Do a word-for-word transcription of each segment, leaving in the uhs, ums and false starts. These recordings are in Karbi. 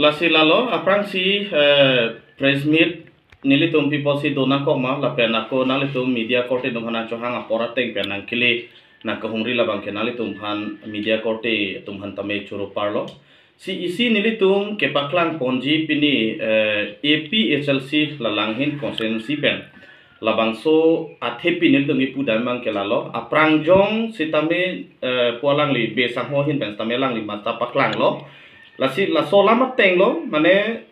Lasi lalo, aphrangsi, eh, press meet nelitum pi apotsi do nangkok ma, lapen ako nanglitum media korte atum aphan nangchohang apor ateng pen nangkele, nangkehumri labang ke nanglitum aphan media korte atum aphan tame choro parlo. Si isi nelitum kepaklang ponji pini, eh, A P H L C la Langhin constituency pen labangso athepi nelitum kipu dam abang ke lalo. Aphrang jong sitame, eh, pu alangli Bey Sangho ahin pen sitame alangli matha paklanglo. Lasi laso alam ateng lo, mane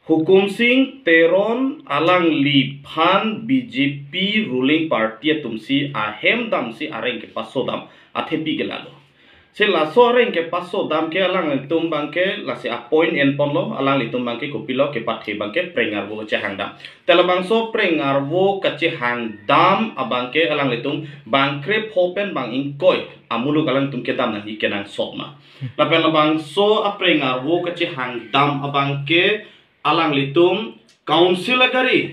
Hukum Sing Teron alangliphan B J P ruling party atumsi ahem damsi areng kepaso dam athepi ke lalo. Si laso areng kepaso dam ke alanglitum abang ke lasi apoint enponlo, alanglitum abang ke kopilo, kepathe abang ke preng arvo kachehang dam. Te labangso preng arvo kachehang dam abang ke alanglitum bang krepho pen bang ingkoi amuluk alangtum kedam nangji kenangsot ma. Lapen labangso apreng arvo kachehang dam abang ke alanglitum council agari,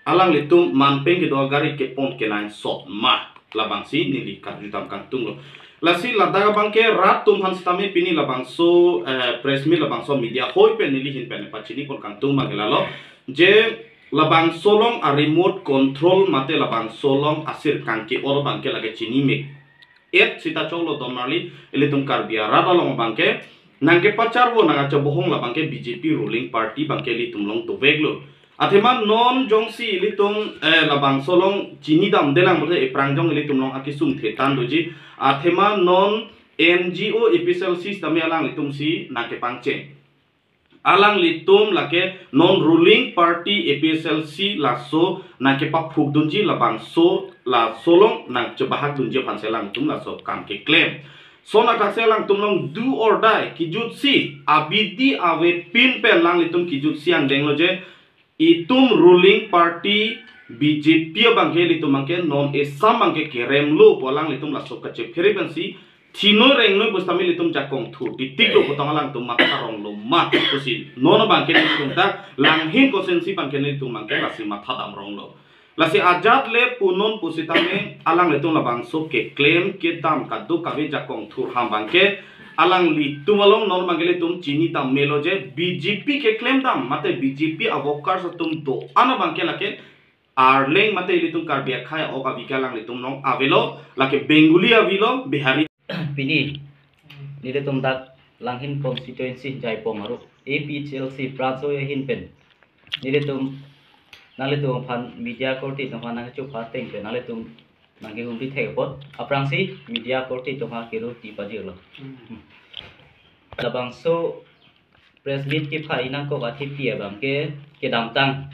alanglitum manpeng kedo agari kepon kenangsot ma, labangsi neli karju dam kangtunglo. Lasi ladak abang ke rat atum aphan sitame pini labangso, eh, press meet labangso media hoi pen neli ahin pen pachini pon kangtung abang ke lalo, je labangso along a-remote control mate labangso along asirkang ke-ol abang ke lake chini mek et sita choklo don marli, ilitum Karbi arat along abang ke nangkepacharvo nangkachobohong labang ke B J P ruling party abang ke ilitum along doveklo. Athema non jongsi ilitum, eh, labangso along chini damdelang pulote ephrang jong ilitum along akesung thetan doji. Athema non N G O A P H L C sitame alanglitumsi nangkepangcheng. Alanglitum lake non ruling party A P H L C laso nangkepaphuk dunji, labangso laso along nangchebahak dunji aphansi alangtum laso akam keklem. Lason athaksi alangtum along do or die, kejutsi abidi avepin pen alanglitum kejutsi angdenglo je itum ruling party B J P abang ke ilitum abang ke non esam abang ke keremlo pu alanglitum laso kachephere pensi thinoi rengnoi pusitame ilitum jakong thur titiklo pu tong alangtum matha ronglo ma pusi non abang ke ilitum ta Langhin constituency abang ke ilitum abang ke lasi matha dam ronglo. Lasi ajat le punon pusitame alanglitum labangso keklem kedam kadokave jakong thur ham abang ke alanglitum along non abang ke ilitum chini dam melo je B J P keklem dam mate B J P a-workers atum do-an abang ke lake Arleng mate ilitum Karbi akhei ok avi ke alanglitum along avelo, lake Bengali avelo, Bihari. Pini nelitum dak Langhin constituency Jaipong aru A P H L C branch ahin pen nelitum nanglitum aphan media korte atum aphan nangchupha ateng pen nanglitum nangkehumri thek apot aphrangsi media korte atum aphan kero ti pajirlo. Labangso press meet kepha-i nangkok athepi abang ke kedamtang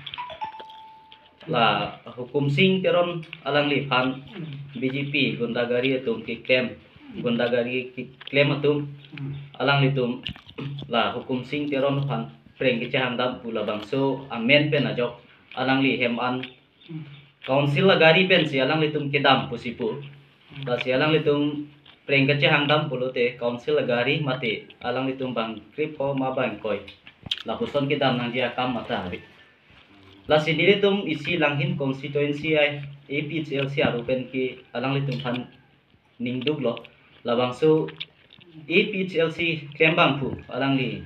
la Hukum Sing Teron alangliphan B J P gundagari atum keklem, gundagari keklem atum alanglitum la Hukum Sing Teron aphan preng kachehang dam pu labangso amen pen ajok alangli hem an council agari pensi alanglitum kedam pusi pu. Lasi alanglitum preng kachehang dam pulote council agari mate alanglitum bang krepho ma bang ingkoi lapuson kedam nangji akam matha ave. Lasi nelitum isi Langhin constituency ai A P H L C aru pen ke alanglitum aphan ningduklo. Labangso A P H L C klembangphu alangli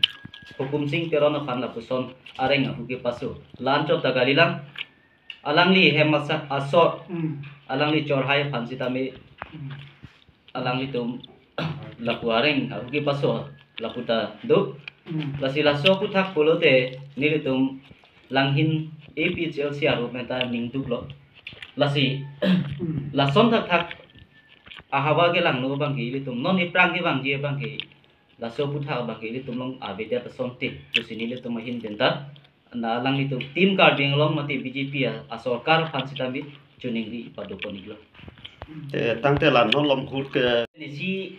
Hukum Sing Teron aphan lapuson areng ahu kepaso. La-anchot ta kalilang, alangli hem asak asor, alangli chorhai aphan sitame alanglitum lapu areng ahu kepaso lapu ta do. Lasi laso aphuthak pulote nelitum Langhin A P H L C aru pen ta ningduklo. Lasi lason thakthak ahavar kelangno abang ke ilitum non ephrang kevangji abang ke laso aphuthak abang ke ilitum along avedet asonte pusi nelitum ahin pen ta na alanglitum Team Karbi Anglong mate B J P a, asorkar aphan sitame choningri pado pon iklo. Te tangte la non lom hut ke nisi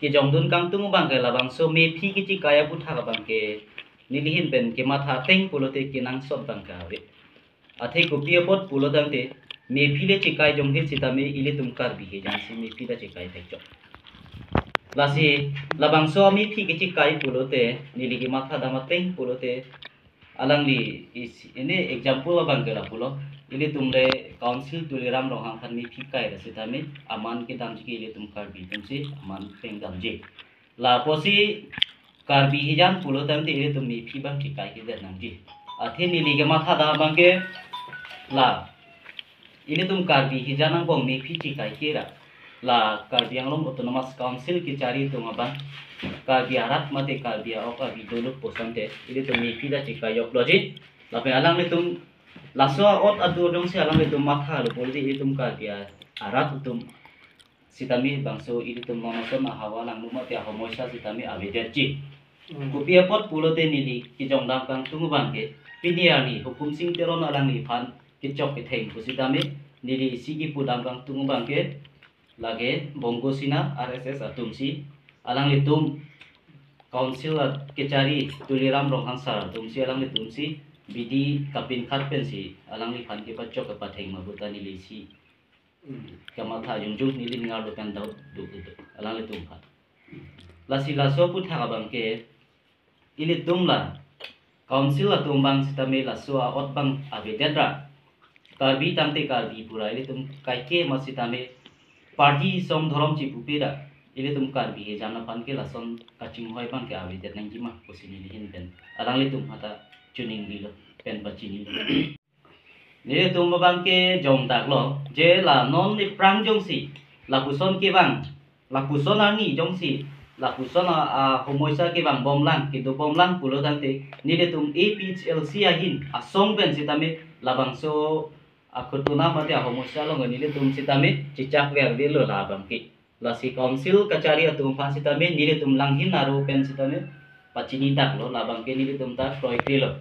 kejongdun kangtung abang ke labangso mephi kechikai aphuthak abang ke neli ahin pen kematha ateng pulote kenangsot abang ke ave. Athe kopi apot pulo tangte mephi le chikai jonghit sitame ilitum Karbi hejang si mephi ta chikai thekchok. Lasi labangso amephi kechikai pulote neli kematha dam ateng pulote alangli isi, ini example abang ke lapulo, ilitum le Council Tuliram Ronghang aphan mephi kai ra sitame aman kedamji ke ilitum Karbi atumsi aman peng damji. Lapusi Karbi hijan pulo tangte ilitum mephi abang chekai kedet nangji. Athe neli kemathadam abangke la ilitum Karbi hijan angbong mephi chekai ke ra la Karbi Anglong Autonomous Council kechari atum abang Karbi arat mate Karbi a-ok abi dolo pu asonte ilitum mephi ta chekai jokloji. Lapen alanglitum laso a-ot adur jongsi alanglitum mathalo pulote ilitum Karbi arat atum sitame bangso ilitum non ason ahavar along mate ahomoisa sitame avedetji. Hmm. Kopi apot pulote neli kejongdam kangtung abangke pini arni Hukum Sing Teron alangliphan kechok ketheng pusitame neli isi kepudam kangtung abangke lake Bongo Sena R S S atumsi alanglitum Council a kechari Tuliram Ronghang sir atumsi alanglitumsi bidi kapinkhat pensi alangliphan kepachok kepatheng ma puta neli isi Hmm. Kamatha jongjong neli ningar do pen doubt do do alanglitum aphan. Lasi laso aphuthak abangke ilitum la Council atum abang sitame laso a-ot abang avedet ra Karbi tangte Karbi pura ilitum kaike ma sitame party song dhorom chipupe ra ilitum Karbi hijan aphan ke lason kachinghoi abangke avedet nangji ma pusi neli ahin pen alanglitum aphanta choningri lo pen pachini. Nelitum abangke jongdaklo, je la non aphrang jongsi lapuson kevang, lapuson arni jongsi lapuson a, ahomoisa kevang bomlang, kedo bomlang pulo tangte nelitum A P H L C ahin asong pen sitame labangso akutuna mate ahomoisa along nelitum sitame chechak vervelo labangke. Lasi Council kachari atum aphan sitame nelitum langhin aro pen sitame pachinidak lo, labangke nelitum ta kroikre lo.